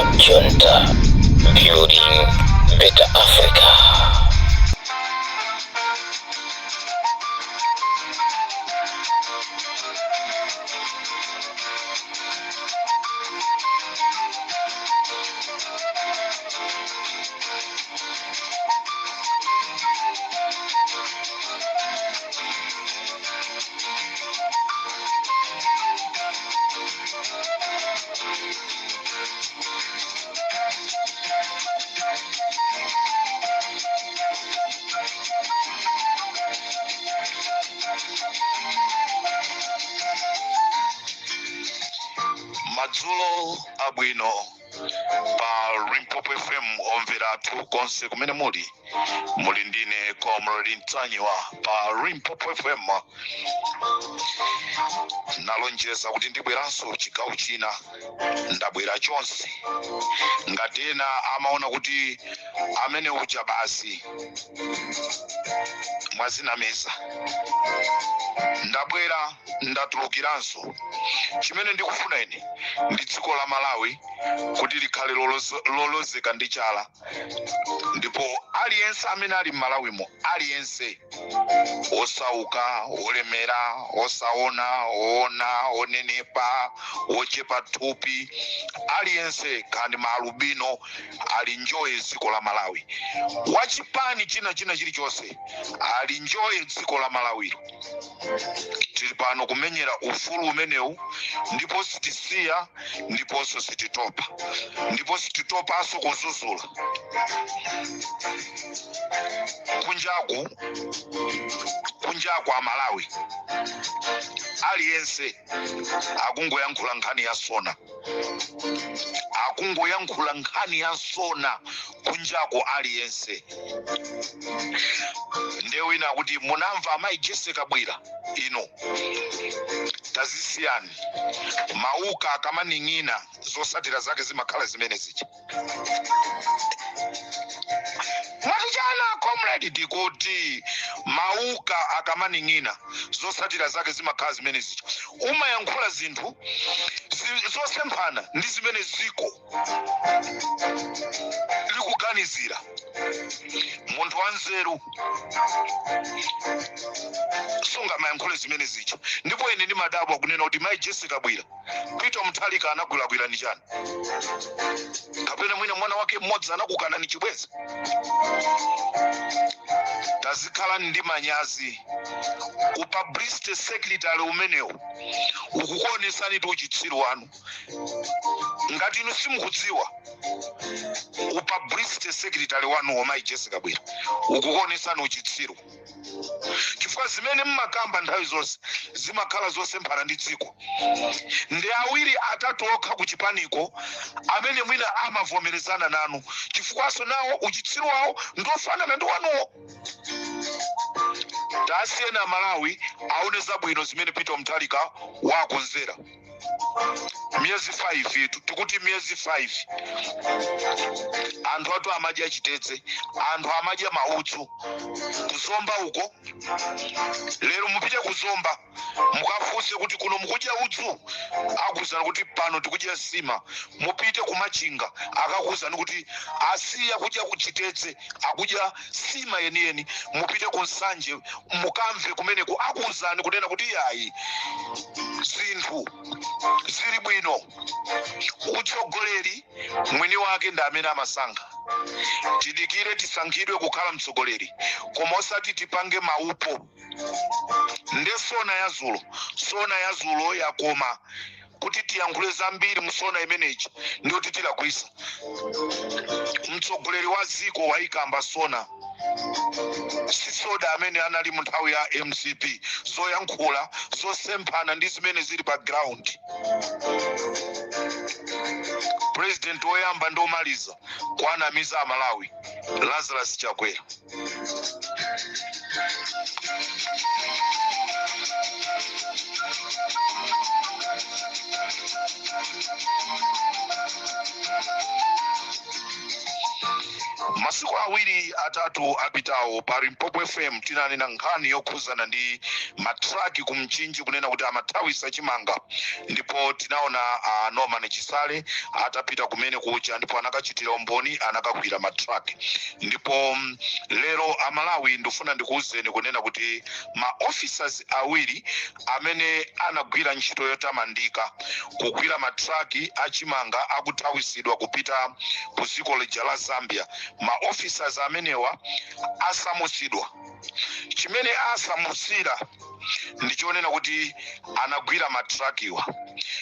Junta, building better Africa. Madzulo abwino pa Limpopo FM, omvera athu konse kumene muli, muli ndine Comrade Ntanyiwa pa Limpopo FM. Nalonjeza kuti ndibweranso chigawo china, ndabwera chonse. Ngati ena amaona kuti amene uja basi mwazinamiza, ndabwera, ndatulukiranso. Chimene ndikufuna ine ndi dziko la Malawi kuti likhale lolozeka ndi chala, ndipo aliyense amene ali m'Malawimo, aliyense osauka, olemera, osaona, oona, onenepa, ochepa thupi, aliyense kandi maalubino alinjoye dziko la Malawi, wachipani china china chilichonse alinjoye dziko la Malawilo. Tili pano kumenyera ufulu umenewu, ndipo sitisiya, ndiponso sititopa, ndipo sititopanso kuzuzula kunjaku. Kunjaku Amalawi aliyense akungoyankhula nkhani ya SONA, akungoyankhula nkhani ya SONA kunjako aliyense. Nde wina akuti munamva amayi Jessie Kabwila ino, tazisiyani. Mauka akamaning'ina, zosatira zake zimakhala zimene zija. Mwati chani, comrade? Tikuti mauka akamaning'ina, zosatira zake zimakhala zimene zija. Umayankhula zinthu zosemphana ndi zimene ziko likuganizira. Munthu wanzeru sungamayankhule zimene zija. Ndipo ine ndimadabwa kunena kuti mayi Jessie Kabwila, Peter Mutharika anakulakwira ni chani? Kapena mwina mwana wake mmodzi anakukana ni chibwezi? Tazikhalani ndi manyazi. Upublicity secretary umenewu ukukuonesani ti uchitsiru wanu. Ngati inu simukudziwa, upublicity secretary wanuwo, mayi Jessie Kabwila, ukukuonesani uchitsiru, chifukwa zimene mmakamba nthawi zonse zimakhala zosemphana ndi dziko. Ndi awiri atatu okha ku chipaniko amene mwina amavomerezana nanu, chifukwaso nawo uchitsiru wawo ndiofanana ndi wanuwo. Tasiyeni Amalawi aone zabwino zimene Peter Mutharika wakonzera. Miyezi 5 itu, tikuti miyezi 5, anthu atu amadya chitedze, anthu amadya maudzu kuzomba uko. Lero mupite kuzomba, mukafunse kuti kuno mukudya udzu, akuwuzani kuti pano tikudya sima. Mupite kumachinga, akakuwuzani kuti asiya kudya kuchitedze, akudya sima yeniyeni. Mupite ku Nsanje, mukamve kumeneko, akuwuzani kunena kuti yayi, zinthu zili bwino. Utsogoleri mwini wake ndi amene amasankha. Tidikire tisankhidwe kukhala mtsogoleri, koma osati tipange maupo. Nde SONA ya zulo, SONA ya zulo yakoma kuti tiyankhule zambiri mu SONA imeneyi, ndiyoti tilakwisa. Mtsogoleri wa dziko wayikamba SONA, si soda amene anali mu nthawi ya MCP, zoyankhula zosemphana ndi zimene zili pa ground. President woyamba ndi omaliza kuanamiza Amalawi, Lazarus Chakwera. Masiku 2 3 apitawo pa Limpopo FM tinanena nkhani yokhuzana ndi matraki ku Mchinji, kunena kuti amathawisa chimanga, ndipo tinaona Norman Chisale atapita kumene kuja ndipo anakachitira umboni, anakagwira matraki. Ndipo lero Amalawi, ndifuna ndikuwuzeni kunena kuti ma officers awiri amene anagwira ntchito yotamandika kugwira matraki achimanga akuthawisidwa kupita ku dziko lija la Zambia, ma officers amenewa asamusidwa. Chimene asamusira ndichonena kuti anagwira matrakiwa,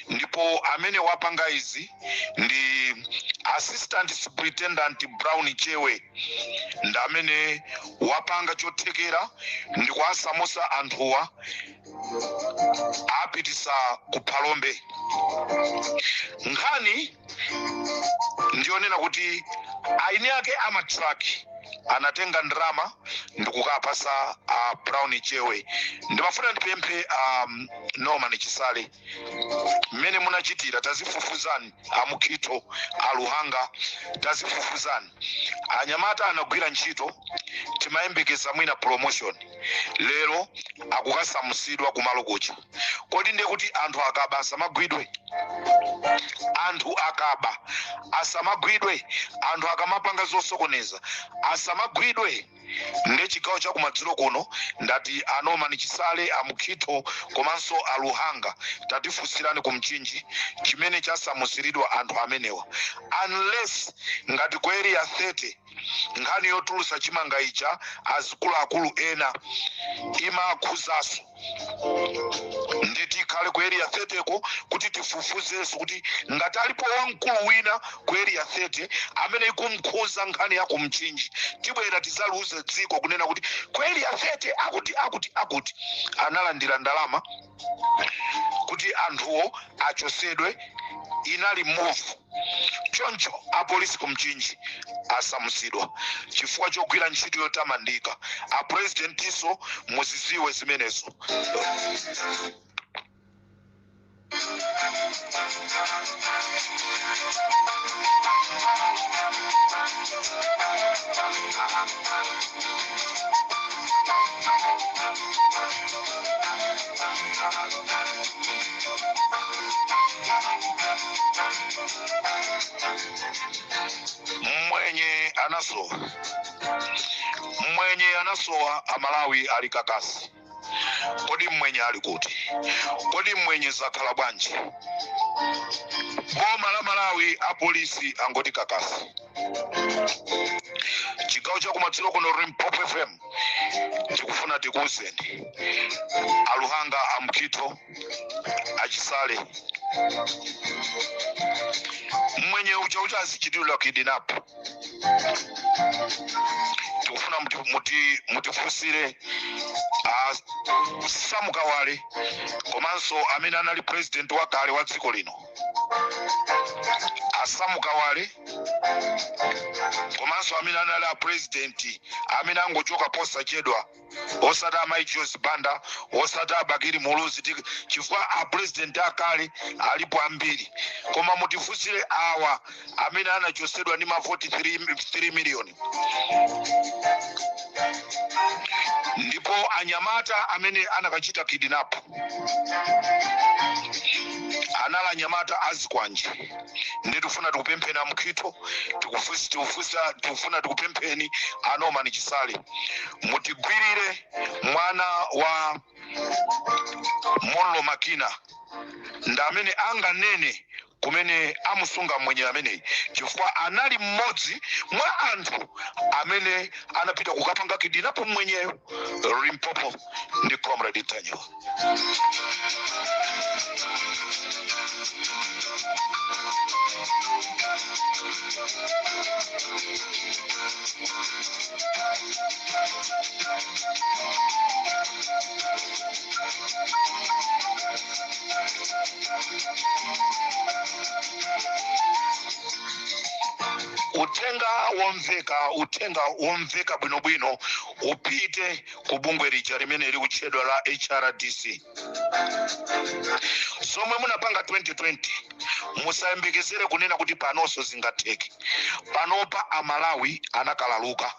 ndipo amene wapanga izi ndi Assistant Superintendent Brown Chewe, ndi amene wapanga chothekera ndi kuwasamusa anthuwa, apitisa ku Phalombe. Nkhani ndiyonena kuti aini ake amatraki anatenga ndalama ndikukapasa a Brown Chewe. Ndimafuna ndipemphe Norman Chisale, mmene munachitira, tazifufuzani. Amukhito, Aluhanga, tazifufuzani. Anyamata anagwira ntchito, timayembekeza mwina promotion, lero akukasamusidwa kumalo kuja. Kodi ndiye kuti anthu akaba asamagwidwe? Anthu akaba asamagwidwe? Anthu akamapanga zosokoneza asamagwidwe? Ndi chigawo chakumadzulo kuno ndati a Norman Chisale, Amukhito komanso Aluhanga, tatifunsirani ku Mchinji chimene chasamusiridwa anthu amenewa, unless ngati ku Area 30 nkhani yotulusa chimanga ija azikuluakulu ena imakhuzaso, ndi tikhale ku Area 30 ko kuti tifufuzenso kuti ngati alipo wamkulu wina ku Area 30 amene ikumkhuza nkhani ya ku Mchinji, tibwera tizaluze dziko kunena kuti ku Area 30 akuti akuti akuti analandira ndalama kuti anthuwo achosedwe, inali move. Choncho apolisi ku Mchinji asamusidwa chifukwa chogwira ntchito yotamandika. Apurezidentinso muziziwe zimenezo. Mwenye anasowa, mwenye anasowa. Amalawi ali kakasi. Kodi mwenye ali kuti? Kodi mwenye zakhala bwanji? Boma la Malawi, apolisi angoti kakasi. Chigawo chakumadzulo kuno, Limpopo FM, tikufuna tikuwuzeni Aluhanga, Amkhito, Achisale, mwenye uja uja azichitidwa kidnap. Tikufuna mutifunsire a Sam Kawale komanso amene anali president wakale wa dziko lino, a Sam Kawale komanso amene anali a president amene angochoka posachedwa, osati amayi Joyce Banda, osati abakiri Muluzi, chifukwa a president akale alipo ambiri, koma mutifunsire awa amene anachosedwa ndi mavoti 3 million, ndipo anyamata amene anakachita kidnap anali anyamata azikwanje. Ndi tifuna tikupempheni Amkhito, tikufuna tikupempheni a Norman Chisale, mutigwirire mwana wa Monlo Makina, ndi amene anganene kumene amusunga mwenye ameneyi, chifukwa anali mmodzi mwa anthu amene anapita kukapanga kidnap mwenyeyo. Limpopo ndi Comrade Ntanyiwa. Uthenga womveka, uthenga womveka bwinobwino upite ku bungwe lija limene likutchedwa la HRDC. Zomwe munapanga 2020 Musayembekezere kunena kuti panonso zingatheke. Panopa Amalawi anakalaluka.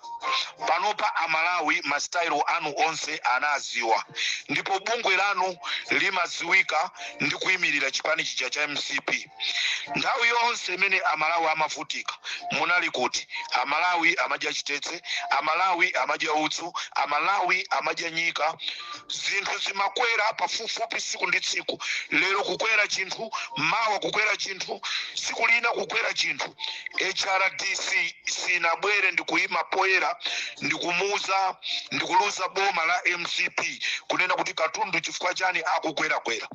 Panopa Amalawi masitayilo anu onse anaziwa, ndipo bungwe lanu limaziwika ndi kuyimirira chipani chija cha MCP. Nthawi yonse imene Amalawi amavutika munali kuti? Amalawi amadya chitetse, Amalawi amadya udzu, Amalawi amadya nyika. Zinthu zimakwera pafupifupi tsiku ndi tsiku. Lero kukwera chinthu, mawa kukwera chinthu, tsiku lina kukwera chinthu. HRDC sinabwere ndikuyima poyera ndikumuuza, ndikuluza boma la MCP kunena kuti katundu chifukwa chani akukwerakwera.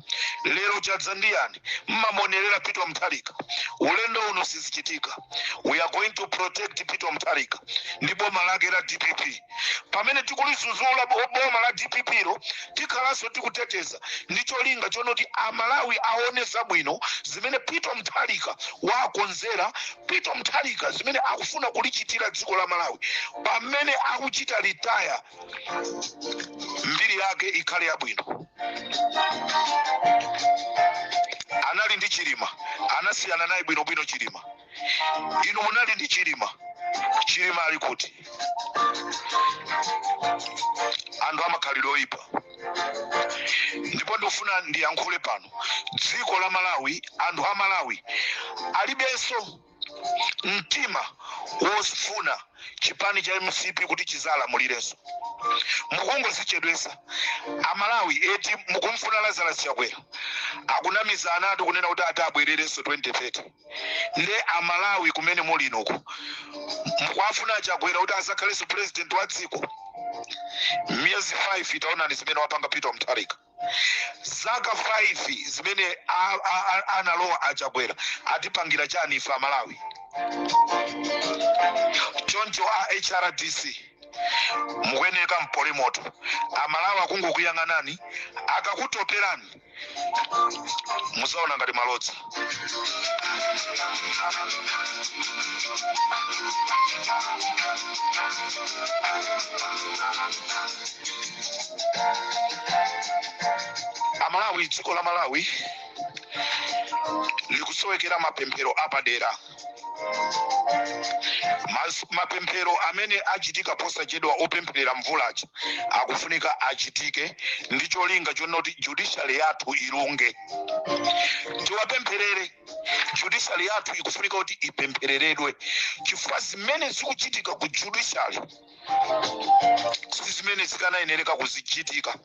Lero chadza ndiyani? Mmamonerera Peter Mutharika. Ulendo uno sizichitika. We are going to protect Peter Mutharika ndi boma lake la DPP. Pamene tikulizuzula boma la DPP lo, tikhalanso tikuteteza ndi cholinga chonoti Amalawi aone zabwino zimene Peter Mutharika wakonzera, Peter Mutharika zimene akufuna kulichitira dziko la Malawi. Pamene akuchita retire, mbiri yake ikhale yabwino. Anali ndi Chilima, anasiyana naye bwinobwino Chilima. Inu munali ndi Chilima, Chilima ali kuti? Anthu amakhalidwe oyipa. Ndipo ndikufuna ndiyankhule pano, dziko la Malawi, anthu a Malawi alibenso mtima wofuna chipani cha MCP kuti chizalamulirenso. Mukungozichedwesa Amalawi eti. Mukumfuna Lazarus Chakwera, akunamiza anatu kunena kuti ati abwererenso 2030. Nde Amalawi kumene muli noku, mukuafuna Chakwera kuti azakhalenso president wa dziko? Miyezi 5, itaonani zimene wapanga Peter Mutharika. Zaka 5 zimene analowa aChakwera, atipangira chani ife Amalawi? Choncho a HRDC mukuyeneka mpole moto. Amalawi akungokuyang'anani, akakutoperani muzaona ngati malodza. Amalawi, dziko la Malawi likusowekera mapemphero apadera. Mapemphero amene achitika posachedwa opempherera mvulachi akufunika achitike ndi cholinga chonoti judiciary yathu ilunge. Tiwapempherere. Judiciary yathu ikufunika kuti ipemphereredwe, chifukwa zimene zikuchitika ku judiciary si zimene zikanayenereka kuzichitika.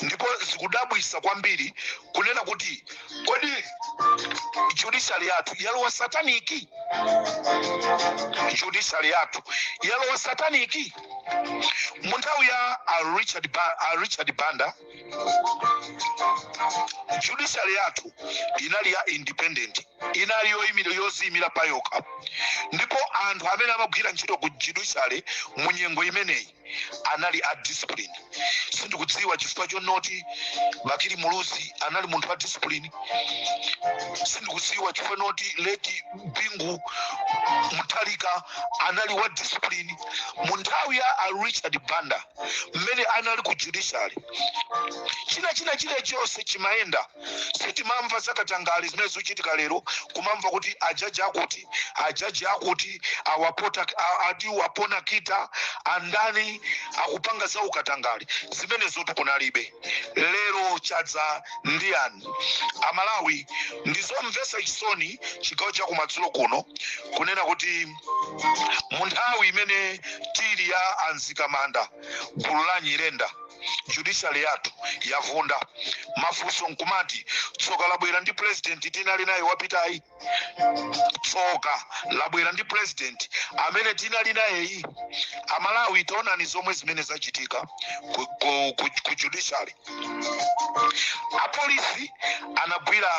Ndipo zikudabwisa kwambiri kunena kuti kodi judiciary yathu yalowa satanic? Judiciary yathu yalowa satanic? Mu nthawi ya a Richard Banda, judiciary yathu inali ya independent, inali yoyimira, yoziyimira payokha. Ndipo anthu amene amagwira ntchito ku judiciary mu nyengo imeneyi anali a discipline. Sindikudziwa chifukwa chonoti Bakili Muluzi anali munthu wa discipline. Sindikudziwa chifukwa noti late Bingu Mutharika anali wa discipline. Mu nthawi ya a Richard Banda, mmene anali ku judiciary, china chilichonse chimayenda. Sitimamva zakatangale zimene zikuchitika lero, kumamva kuti ajaji akuti, ajaji akuti awapota, ati wapona kita andani akupanga za ukatangale. Zimenezotu kunalibe. Lero chadza ndiyani? Amalawi, ndizomvetsa chisoni chigawo cha kumadzulo kuno kunena kuti mu nthawi imene tili ya anzikamanda, gulu la Nyirenda, judiciary yathu yavunda. Mafunso nkumati, tsoka labwera ndi president tinali naye wapitayi? Tsoka labwera ndi president amene tinali nayeyi? Amalawi, taonani zomwe zimene zachitika ku judiciary. Apolisi anagwira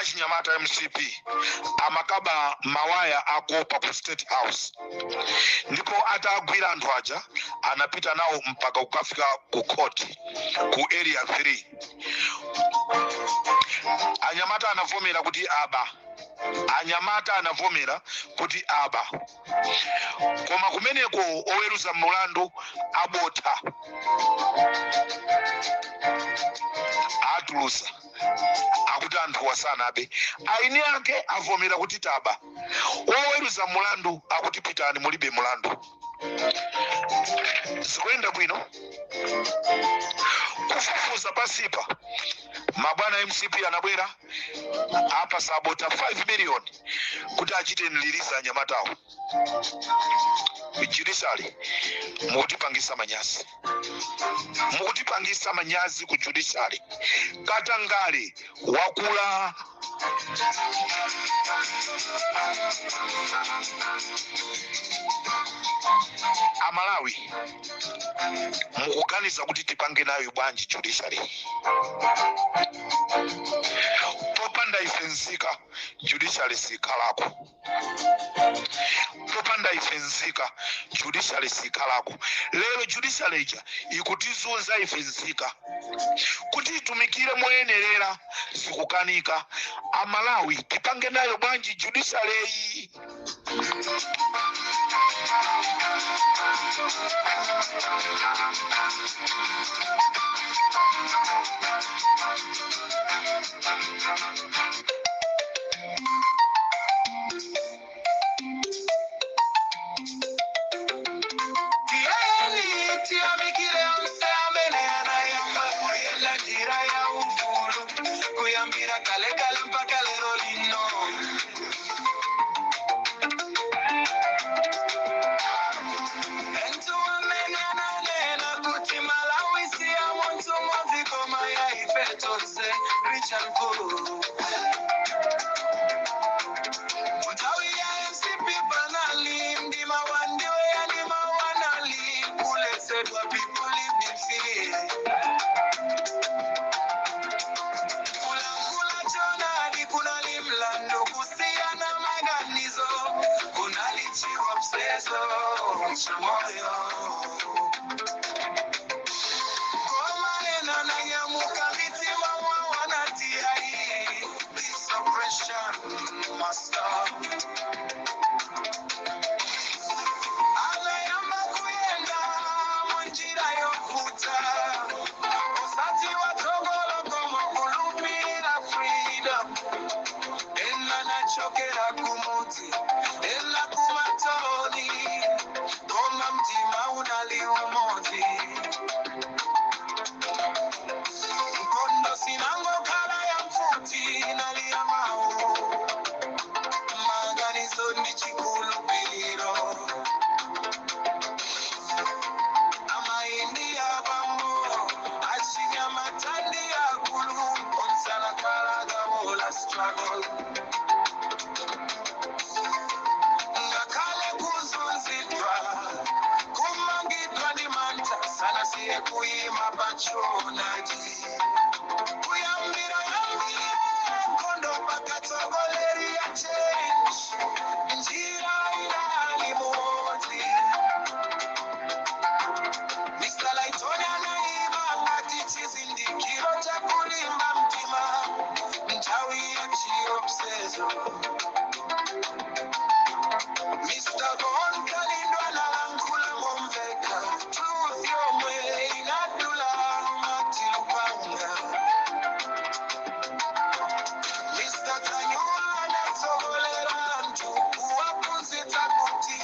achinyamata MCP amakaba mawaya akopa ku State House, ndipo atagwira anthu aja anapita nawo mpaka kukafika ku court ku Area 3. Anyamata anavomera kuti aba. Anyamata anavomera kuti aba, koma kumeneko oweruza mulandu abotha, atulusa. Akuti anthuwa sanabe, aini ake avomera kuti taba. Woweruza mulandu akuti pitani, mulibe mulandu. Zikuyenda bwino kufufuza pasipa. Mabwana MCP anabwera apa sabota 5 million kuti achite nliriza anyamatawo. Judiciary, mukutipangisa manyazi, mukutipangisa manyazi ku judiciary. Katangale wakula. Amalawi, mukuganiza kuti tipange nayo bwanji judiciary? Popanda ife nzika, judiciary sikhalako. Popanda ife nzika, judiciary sikhalako. Lero judiciary ija ikutizunza ife nzika. Kuti itumikire moyenerera zikukanika. Amalawi, tipange nayo bwanji judiciary? Tiyeni tiyamikire onse amene anayamba kuyenda njira ya ufulu kuyambira kale kale mpaka lero lino. Anthu amene ananena kuti Malawi si ya munthu mmodzi koma ya ife tonse, Richard Paul. Nthawi ya MCP panali mdima wandiwe yanima wanali kuletsedwa, people lived in fear. Kulankhula choonadi kunali mlandu, kusiyana maganizo kunali chiopsezo chamoyo. Koma ena ananyamuka mitima mwawo anati ayi, this oppression must stop. Anayamba kuyenda munjira yovuta, osati watsogolo koma kulumbira freedom. Ena anachokera kumudzi, ena kumatoni, koma mtima unali umodzi. Nkhondo sinangokhala ya mfuti, inali ya mawu, maganizo ndi chikhulupiriro. Amayi ndi abambo, achinyamata ndi akulu, onse anakhala gawo la struggle. Ngakhale kuzunzidwa, kumangidwa ndi mantha, sanasiye kuyima pachoonadi. Kuyambira yambire nkhondo pakatsogoleri ya change, njira inali imodzi. Mr. Lytton anaima ngati chizindikiro chakulimba mtima nthawi ya chiopsezo. Mr. Bon Kalindo analankhula momveka, truth yomwe inadula ngati lupanga. Mr. Tanyua anatsogolera anthu kuwaphunzitsa kuti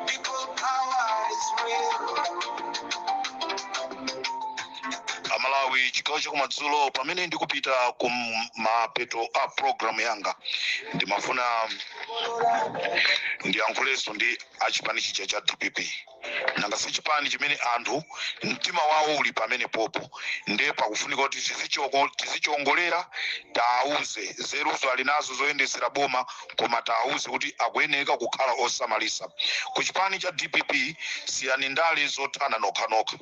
people power is real. Amalawi, chigawo chakumadzulo, pamene ndikupita ku mapeto a program yanga, ndimafuna ndiyankhulenso ndi achipani chija cha DPP. Nanga si chipani chimene anthu mtima wawo uli pamene popo? Ndiye pakufunika kuti tizichiongolera, taauze zeruzo ali nazo zoyendesera boma, koma taauze kuti akuyeneka kukhala osamalisa. Ku chipani cha DPP, siyani ndale zothana nokhanokha.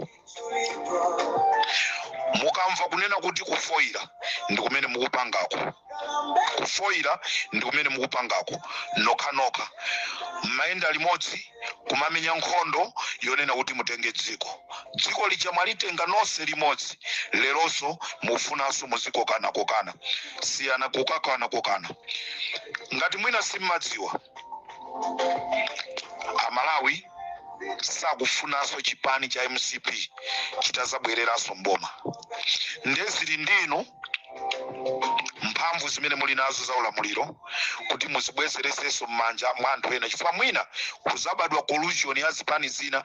Mukamva kunena kuti kufoira ndi kumene mukupangako, kufoira ndi kumene mukupangako nokhanokha. Mmayenda limodzi kumamenya nkhondo yonena kuti mutenge dziko. Dziko lija mwalitenga nonse limodzi, leronso mufunanso muzikokanakokana. Siyana kukakanakokana. Ngati mwina simmadziwa, Amalawi sakufunanso chipani cha MCP chitazabwereranso mboma. Ndezili ndinu. Mphamvu zimene muli nazo za ulamuliro kuti muzibwezeresenso m'manja mwa anthu ena, chifukwa mwina kuzabadwa collusion ya zipani zina,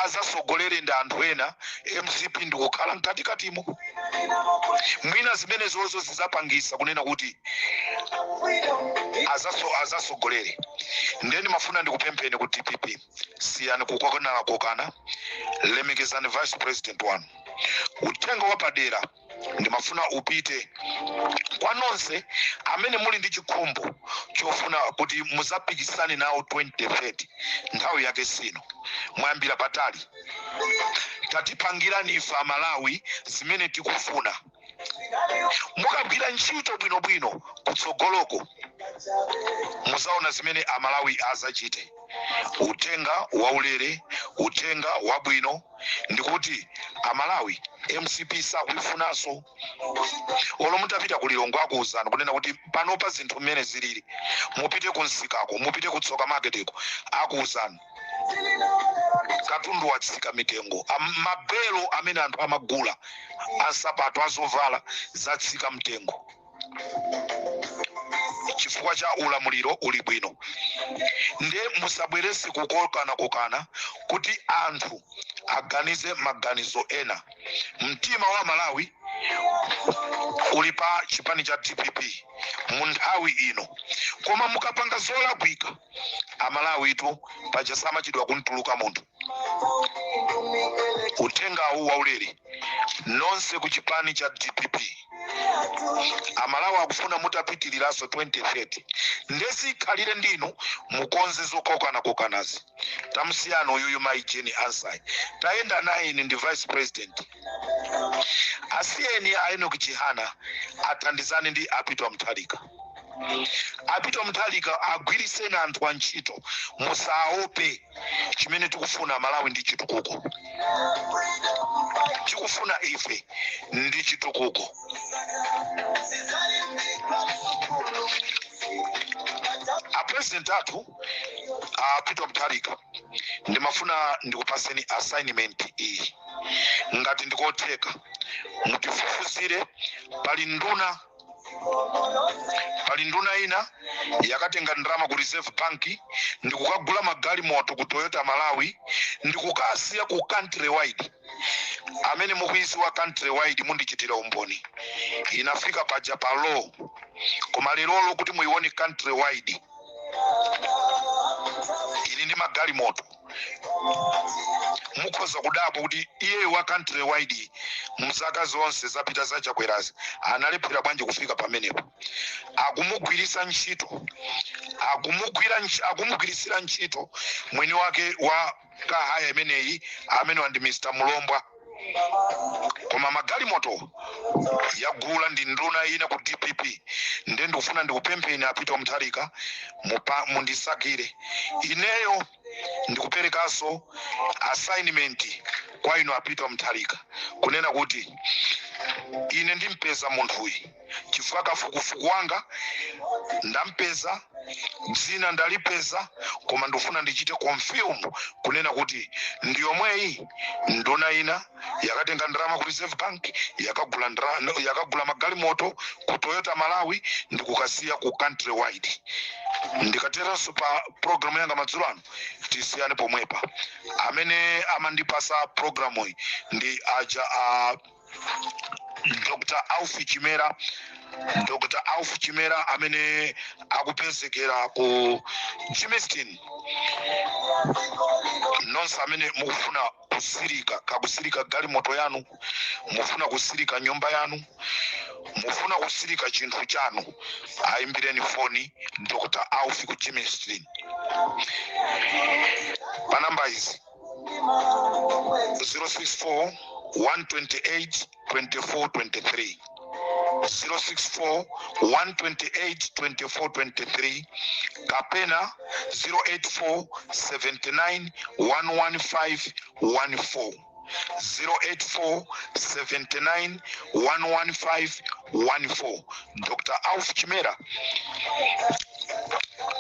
azasogolere ndi anthu ena, MCP ndikukhala mkatikatimo. Mwina zimenezozo zizapangisa kunena kuti azasogolere. Ndiye ndimafuna ndikupempheni ku DPP, siyani kukokanakokana, lemekezani vice president wanu. Uthenga wapadera ndimafuna upite kwa nonse amene muli ndi chikhumbo chofuna kuti muzapikisane nawo 2030. Nthawi yake sino, mwayambira patali. Tatipangirani ife Amalawi zimene tikufuna. Mukagwira ntchito bwinobwino kutsogoloko, muzaona zimene Amalawi azachite. Uthenga waulere, uthenga wabwino ndikuti Amalawi MCP sakuifunanso. Olo mutapita ku Lilongwe, akuwuzani kunena kuti panopa zinthu mmene zilili, mupite ku msikako, mupite ku Tsoka Marketeko, akuwuzani katundu watsika mitengo. Mabelo amene anthu amagula, ansapato, azovala, zatsika mtengo chifukwa cha ulamuliro uli bwino. Nde musabwerese kukokanakokana kuti anthu aganize maganizo ena. Mtima wa Malawi uli pa chipani cha DPP mu nthawi ino, koma mukapanga zolakwika, Amalawitu paja samachedwa kuntuluka munthu. Uthengawu waulere nonse ku chipani cha DPP. Amalawi akufuna mutapitiriranso 2030. Ndesikhalire ndinu mukonze zokokanakokanazi. Tamusiyani uyuyu mayi Jane Ansah, tayenda naye ndi vice president. Asiyeni a Enoch Chihana athandizane ndi a Peter Mutharika. A Peter Mutharika, agwiriseni anthu antchito, musaope. Chimene tikufuna Malawi ndi chitukuko. Tikufuna ife ndi chitukuko. A president athu a Peter Mutharika, ndimafuna ndikupaseni assignment iyi. Ngati ndikotheka, mutifufuzire, pali nduna ina yakatenga ndalama ku Reserve Bank ndikukagula magalimoto ku Toyota Malawi ndikukasiya ku Country Wide. Amene mukuiziwa Country Wide mundichitira umboni, inafika paja pa low, koma lerolo kuti muione Country Wide ili ndi magalimoto, mukhoza kudabwa kuti iyeyo wa Country Wide mzaka zonse zapita zachakwerazi analephera bwanji kufika pamenepo. Akumugwirisa ntchito, akumugwirisira ntchito mwini wake wa car hire imeneyi, amene ndi Mr Mulombwa, koma magalimoto yagula ndi nduna ina ku DPP. Nde ndikufuna ndikupempheni a Peter Mutharika, mundisakire. Ineyo ndikuperekanso assignment kwa inu a Peter Mutharika kunena kuti ine ndimpeza munthuyi, chifukwa kafukufuku wanga ndampeza, dzina ndalipeza, koma ndikufuna ndichite confirm kunena kuti ndiyomweyi nduna ina yakatenga ndalama ku Reserve Bank, yakagula magalimoto ku Toyota Malawi ndikukasiya ku Country Wide. Ndikateranso pa programu yanga madzulo ano, tisiyane pomwepa. Amene amandipasa programu iyi ndi aja a Dr Alfi Chimera, Dr Alfi Chimera amene akupezekera ku Germiston. Nonse amene mukufuna kusirika, kakusirika galimoto yanu, mufuna kusirika nyumba yanu, mufuna kusirika chinthu chanu, ayimbireni foni Dr Alfi ku Germiston pa namba izi: 064 128 24 23, 064 128 24 23, kapena 084 79 115 14, 084 79 115 14. Dr Alf Chimera.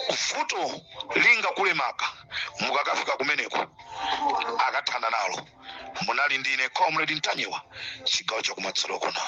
Vuto linga kulemaka, mukakafika kumeneko akathana nalo. Munali ndine Comrade Ntanyiwa, chigawo chakumadzulo kuno.